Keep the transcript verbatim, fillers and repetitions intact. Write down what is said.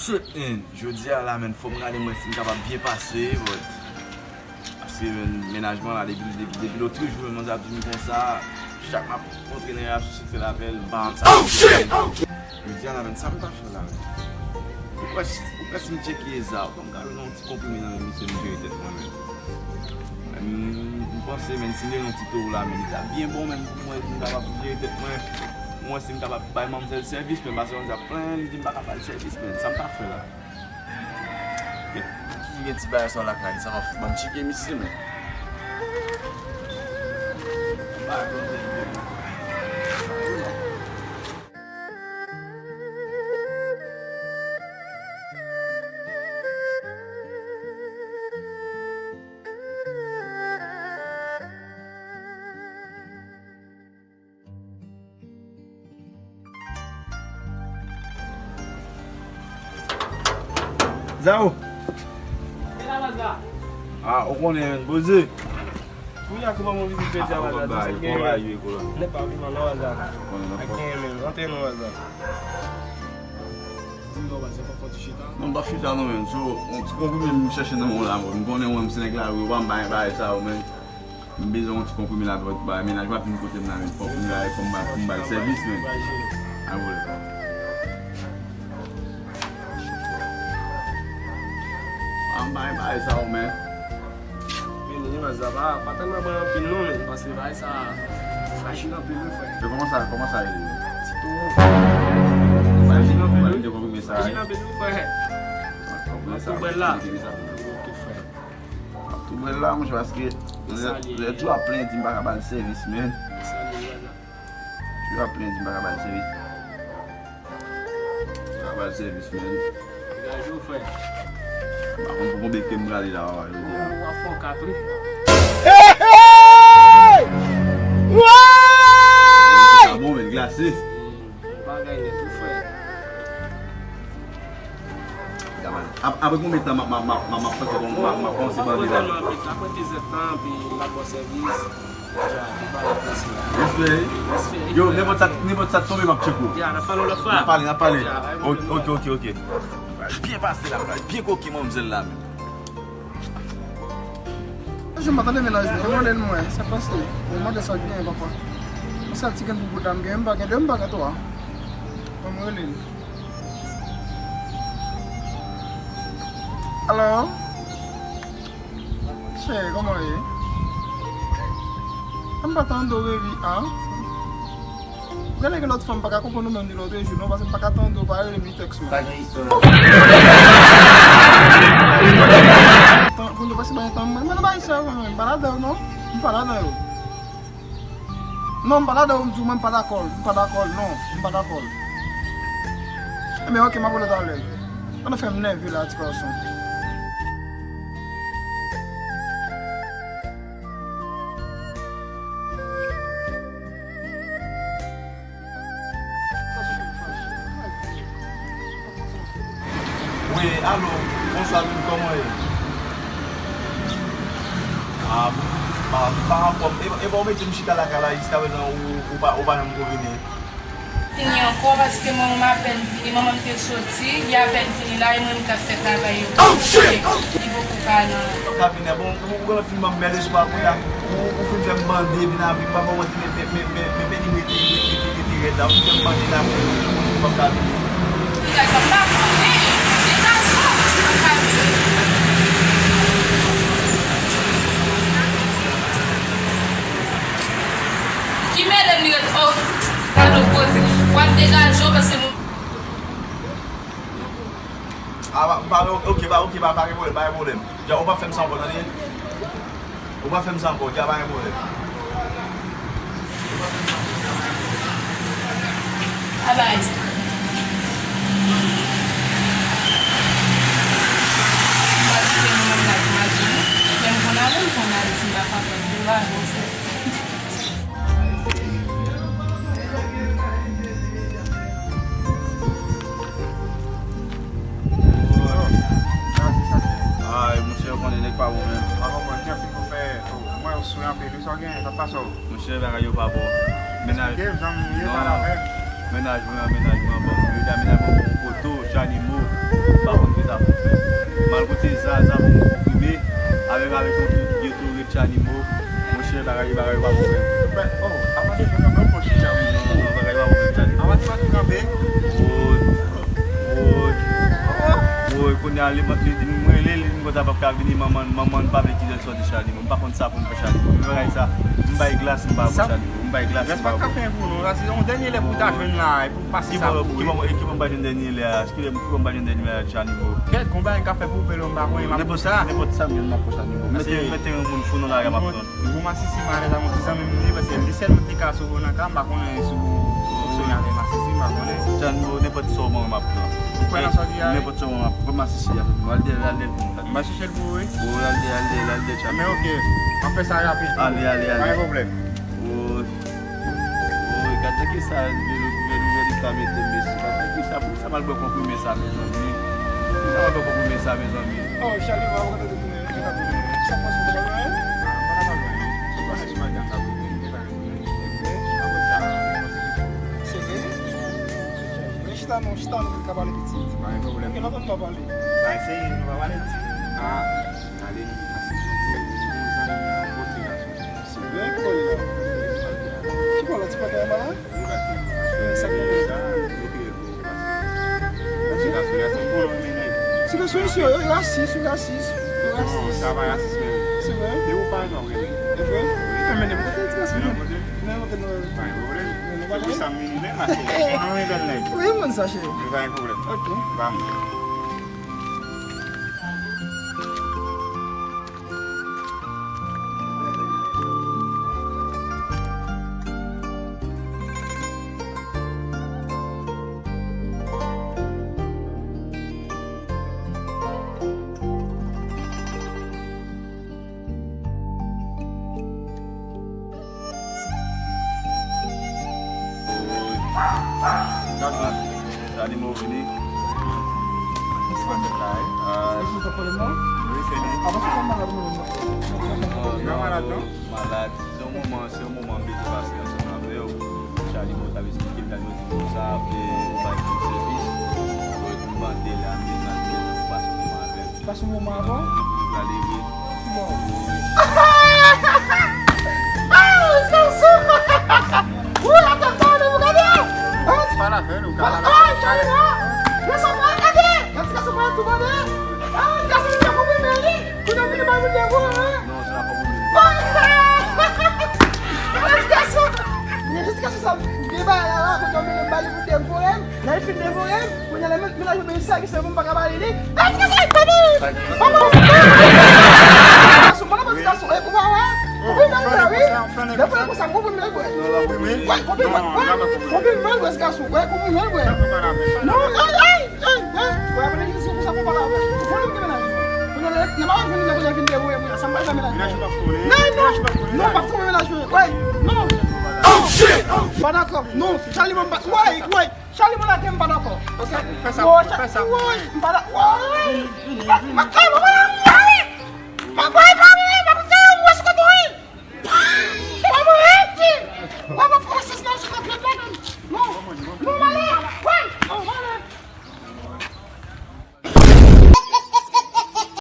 Shit, man. Jodi a la, man, fò m gade mwen si m kapab byen pase, but, paske, man, mennaj mwen la, depi, depi, depi lòt jou, man, manzè ap di m konsa, chak m ap antre nan relasyon seksyèl avè l, m pa konn sa. Oh, shit! Jodi a la, man, sa m ta fè la, man? Ou kwè, ou kwè si m tcheke Eza, ou kwè m ka jwenn yon ti konprime nan men misye, m jere tèt mwen, man? M, m panse, man, si m te yon ti towo la, man, li ta byen bon, man, pou mwen, pou m kapab jere tèt mwen. Mwen, si m kapab bay manmzèl sèvis, man, paske manzè ap plenyen, li di m pa ka ba l sèvis, man. Sa m ta fè la? Ki gen ti bagay sa w lakay li, sa m ap ban m tcheke misye, man. Zao. Ah, ou konnen, men, poze. Kounye a, kòman mwen vin pèdi a, Maza? Kòman bagay yo ye, kola? Nèg pa vin nan Maza. Konnen nan fò. Ak gen men, antre nan Maza. Di m non, Maza, pa fò ti chita. Non, m pa chita non, men. So, yon ti konpime m chèche nan men w la, mwen. M konnen mwen, m se nèg lari, ou pa m bay bagay sa yo, men. M bezwen yon ti konprime la, pou bay mennaj mwen ap vin kote m la, men fòk m gade kòman m ba, pou m ba l sèvis, men. Ay, wè. Ah, m bay, bay sa, w, men. Men, men, men, sa va, pa tèlman bay anpil, non, men, paske bay sa frajil anpil, wi, frè. Men kòman sa, kòman sa ye? Ti towo. Frajil anpil, wi. Frajil anpil, wi, frè. Kòman sa? Tou bèl la. Ok, frè. Tou bèl la, monchè, paske lè, lè Djo ap plenyen di m pa ka ba l sèvis, men. Djo ap plenyen di m pa ka ba l sèvis. Pa ka ba l sèvis, men. Degaje w, frè. M pa konn pou konbyen ke m prale la, jodi a. Ou ap fè yon kat, wi. Sa bon, men, glase. Bagay nèt, wi, frè. Ap-, apre konbyen tan m ap, m ap, m ap, m ap, m ap santi bon, m ap, m ap kòmanse bandi la? Tèlman anpil, apre dizèt tan, epi l ap ba w sèvis. Respè. Yo, nenpòt sa, nenpòt sa k tonbe, m ap tcheke w. Ya, n ap pale yon lòt fwa. N ap pale, n ap pale. Ok, ok, ok. Byen pase la, byen koke manmzèl la, men. Jodi m pa tande mennaj mwen, mwen rele l mwen, sa k pase? Mwen mande sa k genyen, papa. Mwen sa ti grenn pou bout la m genyen, m pa gen de, m pa gen twa. Mwen mwen rele l. Alo? Cheri, kòman w ye? M pa tande w, baby, a? Ou genlè gen lòt fanm, m pa ka konprann ou menm di lòtrejou non, paske m pa ka tande w, pa rele m ni tèks mwen. Tan, kounye a, paske bay tan mwen, mwen nan bay sa yo, mwen, m pa ladan yo non, m pa ladan yo. Non, m pa ladan yo, m di w, mwen, m pa dakò l, m pa dakò l, non, m pa dakò l. Ebyen, ok, m ap rele w talè. Ann fè m nève la, ti gason. Wi, alo, bonswa, Mimi, kòman w ye? Ah, m pa, m pa anfòm. E, e pa w mete m chita lakay la, jiskaprezan ou, ou pa, ou pa janm ko vini. Fini ankò, paske manman m apèn vini, manman m te soti, li apèn vini la, e mwen m k ap fè travay yo. Li poko ka nan. Ou ka vini, bon, ou, ou genlè fin ban m bèl espwa kounye a, ou, ou fin fè m mande vin avè m, pa ban m manti, men, men, men, men, men Benny rete, rete, rete, rete rèd la, ou fin fè m mande la, pou, pou, pou m p ap ka vini. Bagay sa m pa konnen, degaje w, paske m p ap ka vini. Ki mele m li ret, oh, gade w poze. W ap degaje w paske nou. Ah, pa, pa, ok, pa, ok, pa, pa gen pwoblèm, pa gen pwoblèm. Dja, ou p ap fè m sa ankò, tande? Ou p ap fè m sa ankò, dja, pa gen pwoblèm. Alright. Mwen kite nou menm la pou m al vini. Men m konn ale, m konn ale, si m pa kapab, m pa avanse. Ay, monchè, ou konnen nèg pa bon menm. Pa konprann, ki anpil pou fè, oh, mwen, ou sou anpil, wi, sa w gen, sa k pase w? Monchè, bagay yo pa bon. Mennaj, eksplike m, zanmi, ou ye, pale avè m. Mennaj mwen, mennaj mwen, bon, mennaj mwen, bon, poto, chanimo. pa konn ki Zapo. M al kote Za, Zapo mwen konprime. Avèk, avèk yon tou ki gen tou red Chanimo. Monchè, bagay, bagay pa bon menm. Oh, apa de konn nan fon chita wi. Non, non, bagay pa bon menm Chanimo. Apa de pa tou kanpe. Woy, woy, woy, kounye a li, li, li, mwen rele li, li konn sa p ap ka vini, manman, manman pa vle kite l sòti Chanimo. M pa konn sa pou m fè Chanimo. Men bagay sa, m bay glas, m pa bon Chanimo. M bay glas, m pa bon. Glas pa ka fè pou nou. Sa se yon dènye lè pou ta jwenn la, e pou pase sa pou ou. Ki bò, ki bò m pa jwenn dènye lè a? Ki bò m pa jwenn dènye lè a, Chanimo? Kèt, gon bagay m ka fè pou ou, Pelo, m pa konnen, m ap pou sa. Nenpòt sa m jwenn, m ap pou Chanimo. Mete, mete yon moun fou nan lari a, m ap pran. Bon, bon, m asiste, m alèz avè yon ti zanmi m li, paske li sèl moun ki ka sove w nan ka, m pa konnen si w fonksyone avè m asiste, m pa konnen. Chanimo, nenpòt sa w ban m ap pran. Ou kwè nan sa w di a, wi? Nenpòt sa w ban m ap pran, m asiste avè m. Al dèyè, al dèyè. M a chèche l pou ou, wi. Wi, al dèyè, al dèyè, al dèyè, Chanimo. Men oke, m ap fè sa rapid. Ale, ale, ale. Pa gen pwoblèm. Wi. Wi, gade kisa vèlou, vèlou, vèlou sa mete m, mesye. Gade kisa, pou sa m al bwè konprime sa, mezanmi. Pou sa m al bwè konprime sa, mezanmi. Oh, Charlie, w ap retounen, w ap retounen. Sa pase, w pa lwen? Ah, m pa ka lwen. Ou konnen si madanm la pou mwen, m pa ka lwen. Se vre? Men chita non, chita nou ka pale pitit. Pa gen pwoblèm. Ok, lòt nou pa pale. Sa se nou pa pale pitit. Ah, gade, pase sou ti, ti moun zanmi m nan, gwo ti gason. Se vre, ki bò l la? Ki bò l la, ti papa anba la? Wi, paske sa ki sa, yo te Ti gason, gason bon, non, men nèg. Ti gason, mesye, yo, yo rasis, yo rasis, yo rasis. Non, sa pa rasis, men. Se vre? Se ou pa jan w rele. E vre? Wi. Men, men, nenpòt kote, ti gason. Nenpòt kote? Nenpòt kote, non. Pa gen pwoblèm. Men nou pa gen. Se pou sa m vini menm, paske ou yon bèl nèg. Wi, mwen sa, cheri. Men pa gen pwoblèm. Ok. Ba m. Gade, Chanimo vini. Sa fèt la, wi. Ah. Wi, se li. Nan malad, non? Malad. Se yon moman, se yon moman m bezwen pase ansanm avè w. Chanimo t ap esplike m, Chanimo di m konsa, e, ou bay tout sèvis. Ou mande la, m bezwen, m bezwen pou pase yon moman avè m. Pase yon moman avè w? Bon. Ah, ti gason! Wi, atè sa, nou gade! Ah, ti gason pa gade! Gade ti gason pa tou gade! Ah, ti gason, li pa konprann li! Kounye a vini bay moun devore, hein? Non, se la pa pou moun. Ah, ti gason! Men ti gason sa, gen bagay la, la, kounye a vini bay moun devore, lè li fin devore, kounye a la, men, men la, men sa ki se moun pa ka bali li. Ah, ti gason, pa bali! Pa bali! Ti gason, mwen la, ti gason, e, ou pa wè? Ou vin mal bwè, wi. Depi lè konsa, ou vin mal bwè. Wè, ou vin mal, wè, ou vin mal bwè, ti gason, wè, ou vin mal bwè. Non, ay, ay! Hey, hey, wè, apre ki se pou sa pou pale avè. Ou konnen m gen mennaj mwen. Kounye a, lè m ap jwenn nèg, kounye a vin dewoye mwen, sa m pa janm mennaj mwen. Non, non, non, m p ap twonpe mennaj mwen. Wè, non. Oh, shit! Oh, m pa dakò. Non, Charlie, m pa, wè, wè. Charlie, m lage, m pa dakò. Ok? Fè sa, fè sa. Wè, m pa dakò. Wè.